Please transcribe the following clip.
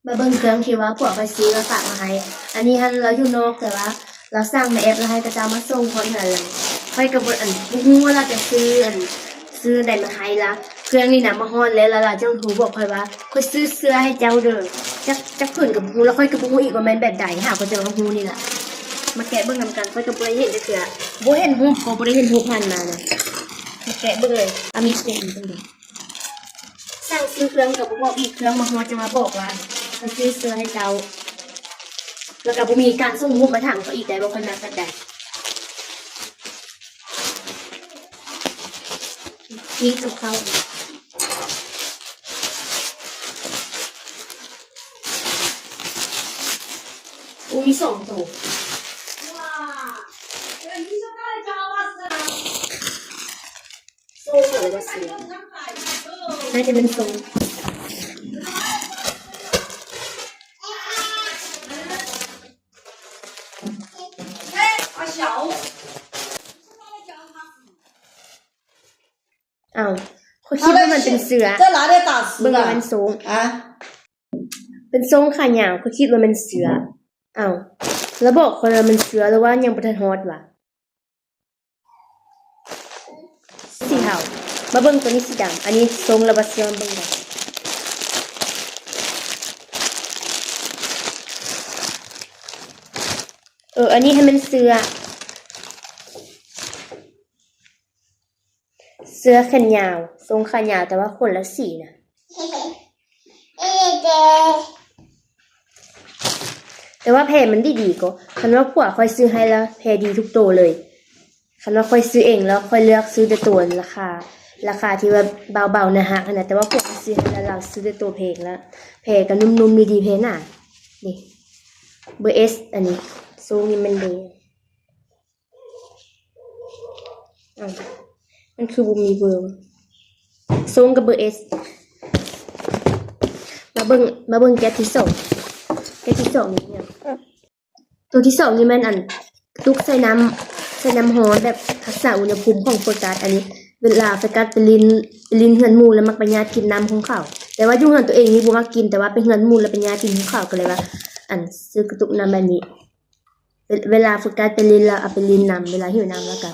ມາເບິ່ງເຄື່ອງທີ່ວ່າພວກຂ້ອຍຊື້ມາຝາກມາໃຫ້. ອັນນີ້ຫັ້ນລາວຢູ່ນອກ ແຕ່ວ່າລາວສັ່ງໃນແອັບ ແລ້ວໃຫ້ເຂົາເຈົ້າມາສົ່ງຮອດເຮືອນເລີຍ. ຂ້ອຍກໍບໍ່ ອັນ ບໍ່ຮູ້ວ່າລາວຈະຊື້ ອັນ ຊື້ໃດມາໃຫ້ລະ. ເຄື່ອງນີ້ນະມາຮອດແລ້ວ ລະລາວຈັ່ງໂທບອກຂ້ອຍວ່າ ຂ້ອຍຊື້ເສື້ອໃຫ້ເຈົ້າເດີ. ຈັກ ຈັກຜືນກໍບໍ່ຮູ້ ລະຂ້ອຍກໍບໍ່ຮູ້ອີກວ່າແມ່ນແບບໃດ. ຫາກໍຈະມາຮູ້ນີ້ລະ. ມາແກະເບິ່ງນຳກັນ. ຂ້ອຍກໍບໍ່ໄດ້ເຫັນຈັກເທື່ອ. ບໍ່ເຫັນຮູບ ກໍບໍ່ໄດ້ເຫັນຮູບຜ່ານມານະ. ມາແກະເບິ່ງເລີຍ. ອາ ມີເປັນຈັ່ງໃດ? ສັ່ງຊື້ເຄື່ອງກໍບໍ່ບອກອີກ ເຄື່ອງມາຮອດຈັ່ງມາບອກວ່າໄປຊື້ເສື້ອໃຫ້ເຈົ້າ ແລ້ວກໍບໍ່ມີການສົ່ງຮູບມາຖາມເຂົາອີກໄດ້ວ່າຂ້ອຍມັກແບບໃດ. ນີ້ກັບເຂົ້າ ໂອ້ ມີສອງໂຕ. ໂຊງ ຫຼືວ່າເສືອ? ໜ້າຈະເປັນໂຊງ. ອ້າວ ຂ້ອຍຄິດວ່າມັນເປັນເສືອ. ເບິ່ງວ່າມັນໂຊງ. ເປັນໂຊງຂາຍາວ ຂ້ອຍຄິດວ່າແມ່ນເສືອ. ອ້າວ ລະບອກຂ້ອຍວ່າແມ່ນເສືອ ຫຼືວ່າຍັງບໍ່ທັນຮອດຫວາ? ສີເທົາ. ມາເບິ່ງໂຕນີ້ສີດຳ. ອັນນີ້ຊົງລະວ່າເຊື່ອມເບິ່ງໄດ້. ເອີ ອັນນີ້ໃຫ້ມັນເສື້ອ ເສື້ອແຂນຍາວ ຊົງຂາຍາວ ແຕ່ວ່າຄົນລະສີນະ. ແຕ່ວ່າແພມັນດີໆກໍ ຄັນວ່າຜົວຂ້ອຍຊື້ໃຫ້ລະແພດີທຸກໂຕເລີຍ. ຄັນວ່າຂ້ອຍຊື້ເອງລະຂ້ອຍເລືອກຊື້ແຕ່ໂຕລາຄາ ລາຄາທີ່ວ່າເບົາໆໜ້າຮັກຫັ້ນນະ. ແຕ່ວ່າຜົວຂ້ອຍຊື້ໃຫ້ລະລາວຊື້ແຕ່ໂຕແພງລະ ແພກໍນຸ້ມໆ ດີໆ ແພໜາ. ນີ້ ເບີເອສ ອັນນີ້ ຊົງນີ້ແມ່ນເດ. ອ້າວ ມັນຄືບໍ່ມີເບີວະ? ຊົງກັບເບີເອສ. ມາເບິ່ງ ມາເບິ່ງແກັບທີສອງ. ແກັບທີສອງນີ້ຫຍັງ? ໂຕທີສອງນີ້ແມ່ນອັນຕຸກໃສ່ນ້ຳ ໃສ່ນ້ຳຮ້ອນ ແບບຮັກສາອຸນຫະພູມຂອງໂຟກັສ. ອັນນີ້ເວລາໂຟກັສໄປຫຼິ້ນ ໄປຫຼິ້ນເຮືອນໝູ່ ແລ້ວມັກໄປຍາດກິນນ້ຳຂອງເຂົາ. ແຕ່ວ່າຢູ່ເຮືອນຕົວເອງນີ້ບໍ່ມັກກິນ ແຕ່ວ່າໄປເຮືອນໝູ່ແລ້ວໄປຍາດກິນຂອງເຂົາ ກໍເລີຍວ່າ ອັນ ຊື້ກະຕຸກນ້ຳແບບນີ້. ເວ ເວລາໂຟກັສໄປຫຼິ້ນ ແລ້ວເອົາໄປຫຼິ້ນນຳ ເວລາຫິວນ້ຳແລ້ວກໍ